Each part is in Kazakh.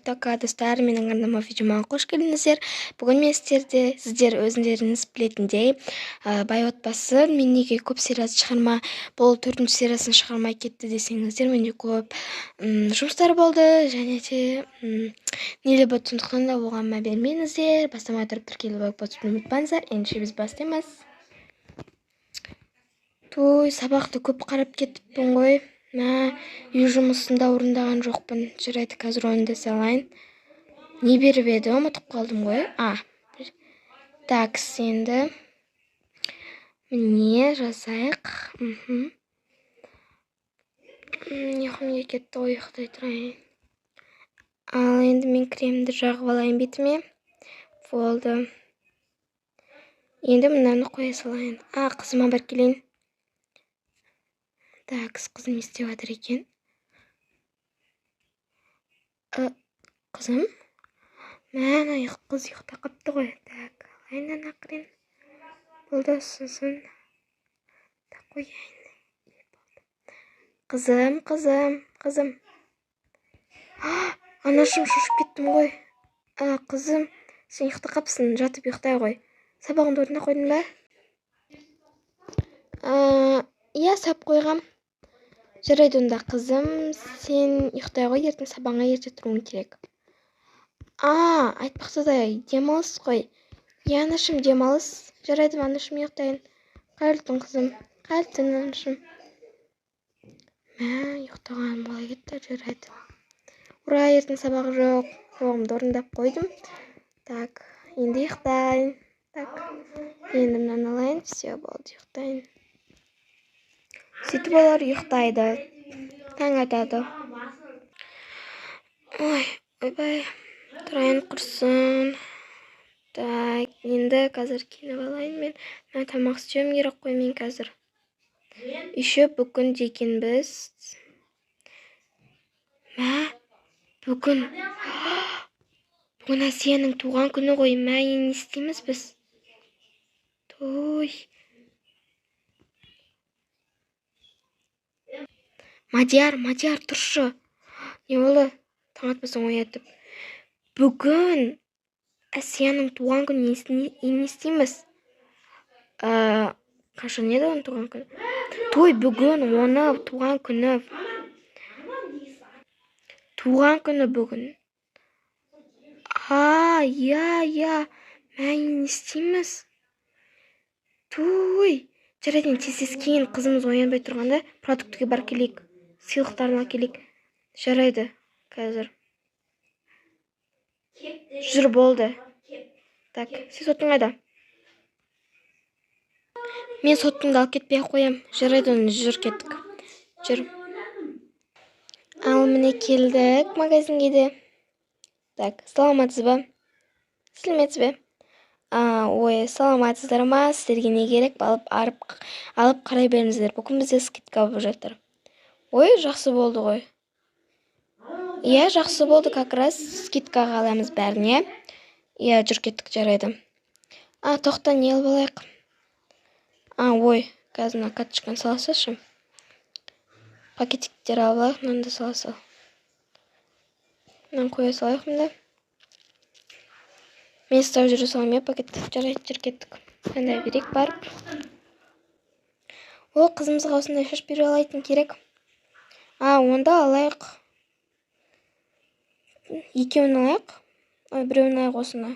Тока достар, менің арнама, видеома қош келдіңіздер. Бүгін мен сіздер өздеріңіз білетіндей, Бай отбасы. Мен неге көп сериясы шығарма, бұл төртінші сериясын шығармай кетті десеңіздер, менде көп жұмыстар болды және де нелер болды, сондықтан да оған мән бермеңіздер. Бастамай тұрып тіркеліп, лайк басуды ұмытпаңыздар. Ендеше біз бастаймыз. Той, сабақты көп қарап кетіппін ғой. Мә, үй жұмысын да орындаған жоқпын. Жарайды, қазір оны да салайын. Не беріп еді, ұмытып қалдым ғой. Так, енді міне жазайық. Ұйқым келіп кетті ғой, ұйықтай тұрайын. Ал енді мен кремді жағып алайын бетіме. Болды. Енді мынаны қоя салайын. Қызыма бір келейін. Так, қызым не істеп жатыр екен? Қызым? Мә, ана қыз ұйықтап қалыпты ғой. Так, алайын ана ақырын. Болды, сосын так қояйын. Қызым, қызым, қызым. Анашым, шошып кеттім ғой. Қызым, сен ұйықтап қалыпсың, жатып ұйықтай ғой. Сабағыңды орнына қойдың ба? Иә, сап қойғам. Жарайды онда, қызым, сен ұйықтай ғой, ертең сабағыңа ерте тұруың керек. Айтпақшы да, демалыс қой. Иә, анашым, демалыс. Жарайды, анашым, ұйықтайын. Қайырлы түн, қызым. Қайырлы түн, анашым. Мә, ұйықтағаным қалай кетті, жарайды. Ура, ертең сабақ жоқ. Сабағымды орындап қойдым. Так, енді ұйықтайын. Так, енді мынаны алайын. Все, болды, ұйықтайын. Сөйтіп олар ұйықтайды. Таң атады. Ой, ойбай. Тұрайын құрсын. Так, енді қазір киініп алайын мен. Мына тамақ істеуім керек қой мен қазір. Еще бүгін дегенбіз. Мә, бүгін. Бүгін Әсияның туған күні ғой. Мә, енді не істейміз біз? Той. Мадияр, Мадияр, тұршы. Не болды? Таң атпасаң оятып. Бүгін Әсияның туған күні, не істейміз? Қашан еді оның туған күні? Той, бүгін оны туған күні. Туған күні бүгін. Иә, иә. Мә, не істейміз? Той. Жарайды, енді тез-тез кейін қызымыз оянбай тұрғанда продуктіге барып келейік. Сыйлықтарын алып келейік. Жарайды, қазір. Жүр, болды. Так, сен соттың қайда? Мен соттыңды алып кетпей ақ қоям. Жарайды, оны жүр, кеттік. Жүр. Ал міне келдік магазинге де. Так, саламатсыз ба? Сәлеметсіз бе? Ой, саламатсыздар ма? Сіздерге не керек? Алып қарай беріңіздер. Бүгін бізде скидка болып жатыр. Ой, жақсы болды ғой. Иә, жақсы болды, как раз скидкаға аламыз бәріне. Иә, жүр кеттік, жарайды. Тоқта, не алып алайық? Ой, қазір мына карточканы сала салшы. Пакетиктер алып алайық, мынаны да сала сал. Мынаны қоя салайық мында. Мен ұстап жүре саламын, иә, пакетті. Жарайды, жүр кеттік. Таңдай берейік барып. О, қызымызға осындай шаш бере алайтын керек. Онда алайық. Екеуін алайық. Ой, біреуін алайық осыны.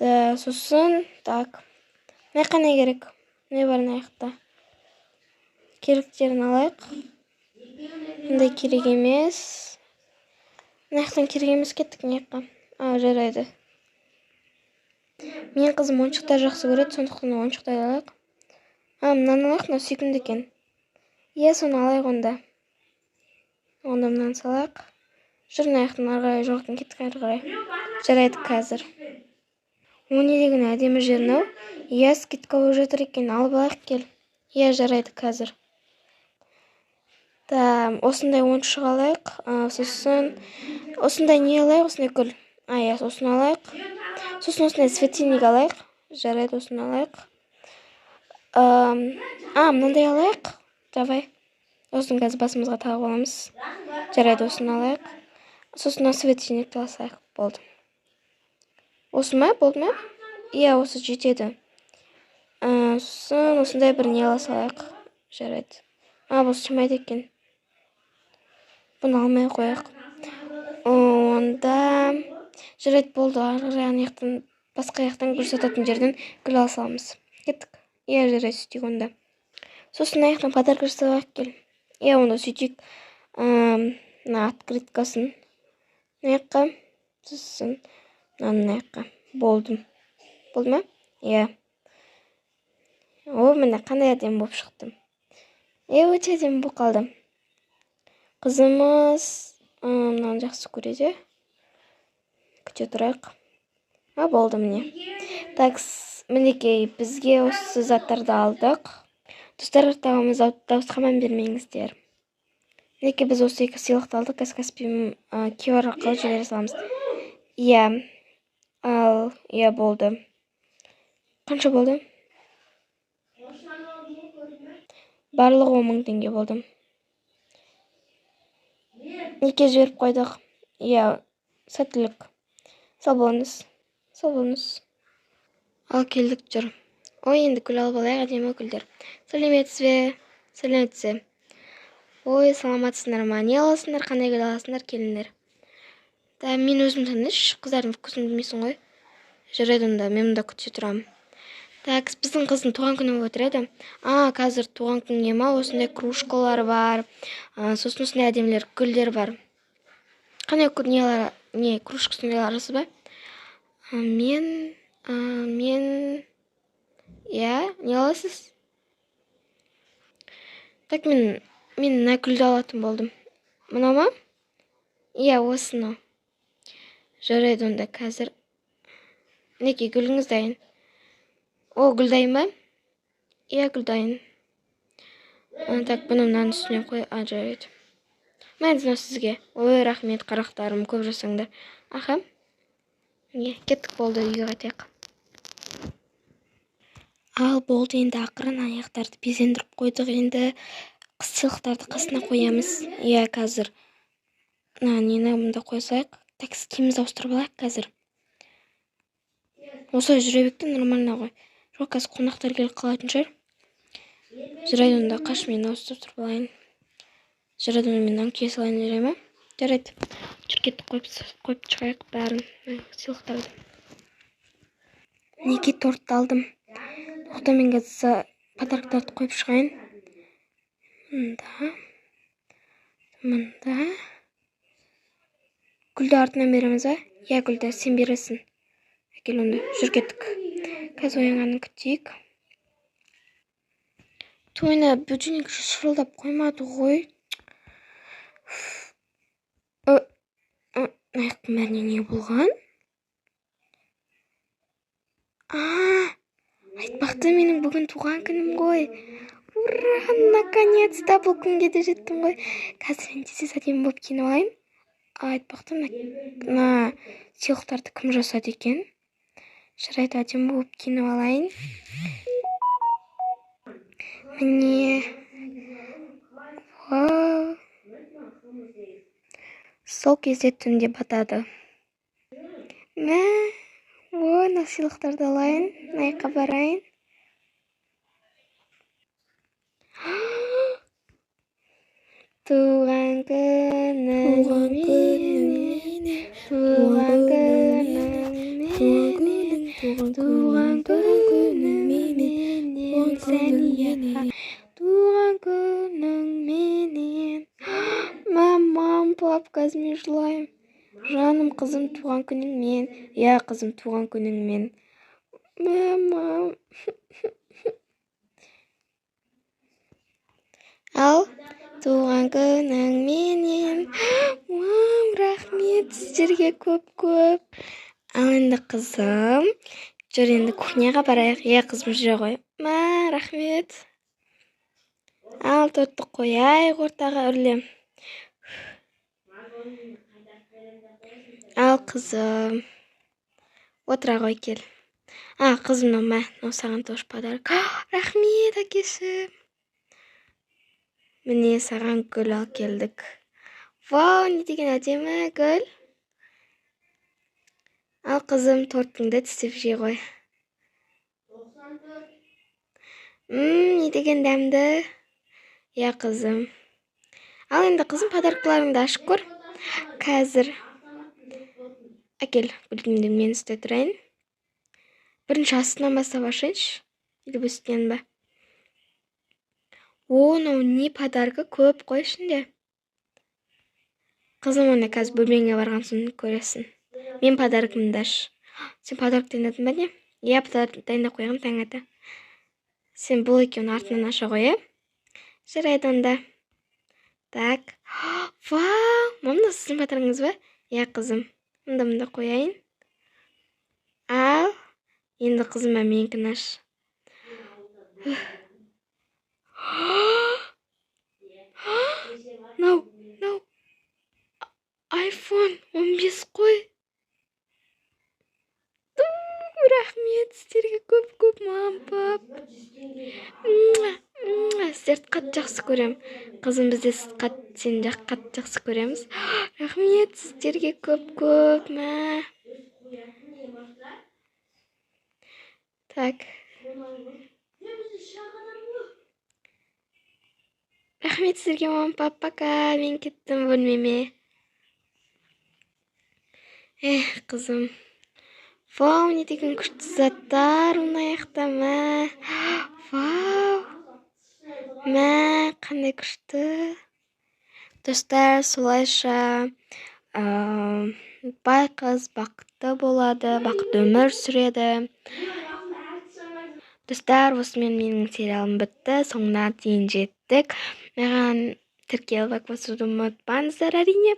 Да, сосын, так. Мына жаққа не керек? Не бар мына жақта? Керектерін алайық. Мындай керек емес. Мына жақтан керек емес, кеттік мына жаққа. Жарайды. Мен қызым ойыншықтар жақсы көреді, сондықтан ойыншықтар алайық. Мынаны алайық, мынау сүйкімді екен. Иә, соны алайық онда. Онда мынаны салайық. Жүр, мына жақтан ары қарай жоқ екен, кеттік ары қарай. Жарайды, қазір. О, не деген әдемі жер мынау. Иә, скидка болып жатыр екен, алып алайық, кел. Иә, жарайды, қазір. Да, осындай ойыншық алайық. Сосын осындай не алайық, осындай гүл. Иә, осыны алайық. Сосын осындай светильник алайық. Жарайды, осыны алайық. Мынандай алайық. Давай. Осыны қазір басымызға тағып аламыз. Жарайды, осыны алайық. Сосын мына светильникті алсайық, болды. Осы ма, болды ма? Иә, осы жетеді. Сосын осындай бір не ала салайық. Жарайды. А, бұл сыймайды екен. Бұны алмай қояйық. Онда жарайды, болды. Ары қарай ана жақтан, басқа жақтан гүл сататын жерден гүл ала саламыз. Кеттік. Иә, жарайды, сөйтейік онда. Сосын мына жақтан подарка жасап алайық, кел. Иә, онда сөйтейік. Мына открыткасын мына жаққа, сосын мынаны мына жаққа. Болды. Болды ма? Иә. О, міне қандай әдемі болып шықты. Е, өте әдемі болып қалды. Қызымыз мынаны жақсы көреді. Күте тұрайық. А, болды міне. Так, мінекей, бізге осы заттарды алдық. Достар, тағамыз дауысқа мән бермеңіздер. Мінекей, біз осы екі сыйлықты алдық. Қазір Каспи QR арқылы жібере саламыз. Иә. Ал, иә, болды. Қанша болды? Барлығы 10 000 теңге болды. Неке жіберіп қойдық. Иә, сәттілік. Сау болыңыз. Сау болыңыз. Ал келдік, жүр. Ой, енді гүл алып алайық, әдемі гүлдер. Сәлеметсіз бе? Сәлеметсіз бе? Ой, саламатсыңдар ма? Не аласыңдар, қандай гүл аласыңдар, келіңдер. Да, мен өзім таныш, қыздардың вкусын білмейсің ғой. Жарайды онда, мен мұнда күте тұрамын. Так, біздің қыздың туған күні болып отыр еді. А, қазір туған күнге ма осындай кружкалар бар, сосын осындай әдемілер гүлдер бар. Қандай нелер, не кружка сондайлар аласыз ба? Мен, иә, не аласыз? Так, мен мына гүлді алатын болдым. Мынау ма? Иә, осыны. Жарайды онда, қазір. Мінекей, гүліңіз дайын. О, гүл дайын ба? Иә, гүл дайын. Так, бұны мынаның үстіне қой. А, жарайды. Мә, мынау сізге. Ой, рахмет, қарақтарым, көп жасаңдар. Аха. Не, кеттік, болды, үйге қайтайық. Ал, болды, енді ақырын аяқтарды безендіріп қойдық. Енді сыйлықтарды қасына қоямыз. Иә, қазір. Мына нені мында қойсайық. Так, киімімізді ауыстырып алайық қазір. Осылай жүре берейік те, нормально ғой. Жоқ, қазір қонақтар келіп қалатын шығар. Жарайды онда, қаш, мен ауыстырып тұрып алайын. Жарайды онда, мен мынаны кие салайын, жарай ма? Жарайды. Жүр, кеттік, қойып шығайық бәрін, сыйлықтарды. Мінекей, тортты алдым. Тоқта, мен қазір подарктарды қойып шығайын. Мында. Мында. Гүлді артынан береміз ба? Иә, гүлді сен бересің. Әкел онда, жүр, кеттік. Қазір оянғанын күтейік. Тойына будильник шырылдап қоймады ғой. Аяқтың бәріне не болған? А, айтпақты, менің бүгін туған күнім ғой. Ура, наконец-то бұл күнге де жеттім ғой. Қазір мен тез-тез әдемі болып киініп алайын. Айтпақты, мына сыйлықтарды кім жасады екен? Жарайды, әдемі болып киініп алайын. Міне. Вау. Сол кезде түнде батады. Мә, ой, мына сыйлықтарды алайын, мына жаққа барайын. Туған күнің менен, туған күнің менен, туған күнің менен, Сәния, туған күнің менен. Мамам, пап, қазір мен жылаймын. Жаным, қызым, туған күніңмен. Иә, қызым, туған күніңмен. Мамам. Ал, туған күніңменен. Мам, рахмет сіздерге көп-көп. Ал енді қызым, жүр енді кухняға барайық. Иә, қызым, жүре ғой. Ма, рахмет. Ал, тортты қояйық ортаға үрле. Ал, қызым, отыра ғой, кел. А, қызым, мынау мә, мынау саған тоже подарок. Рахмет, әкешім. Міне, саған гүл алып келдік. Вау, не деген әдемі гүл. Ал қызым, тортыңды тістеп жей ғой. Не деген дәмді. Иә, қызым. Ал енді қызым, подаркаларыңды ашып көр. Қазір. Әкел, гүлімді мен ұстай тұрайын. Бірінші астынан бастап ашайыншы. Или үстінен ба? О, мынау не подарка көп қой ішінде. Қызым, оны қазір бөлмеңе барған соң көресің. Мен подаркымды аш. Сен подарок дайындадың ба не? Иә, подарок дайындап қойғам таң ата. Сен бұл екеуін артынан аша ғой, иә? Жарайды онда. Так. Вау, мына сіздің подаркаңыз ба? Иә, қызым. Мында қояйын. Ал, енді қызыма менікін аш. Мынау iPhone 15 қой. Рахмет сіздерге көп-көп, мам, пап. Сіздерді қатты жақсы көрем. Қызым, біз де сені қатты жақсы көреміз. Рахмет сіздерге көп-көп, мә. Так. Рахмет сіздерге, мам, пап, пока. Мен кеттім бөлмеме. Эх, қызым. Вау, не деген күшті заттар мына жақта, мә. Вау. Мә, қандай күшті. Достар, солайша бай қыз бақытты болады, бақытты өмір сүреді. Достар, осымен менің сериалым бітті, соңына дейін жеттік. Маған тіркеліп лайк басуды ұмытпаңыздар әрине.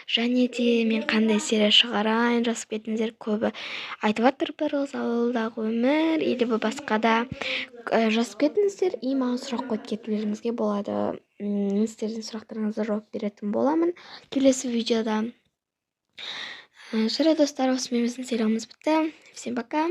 Және де мен қандай серия шығарайын жазып кетіңіздер. Көбі айтып жатыр бір қыз ауылдағы өмір или басқа да, жазып кетіңіздер. И маған сұрақ қойып кетулеріңізге болады. Мен сіздердің сұрақтарыңызға жауап беретін боламын келесі видеода. Жарайды достар, осымен біздің сериалымыз бітті. Всем пока.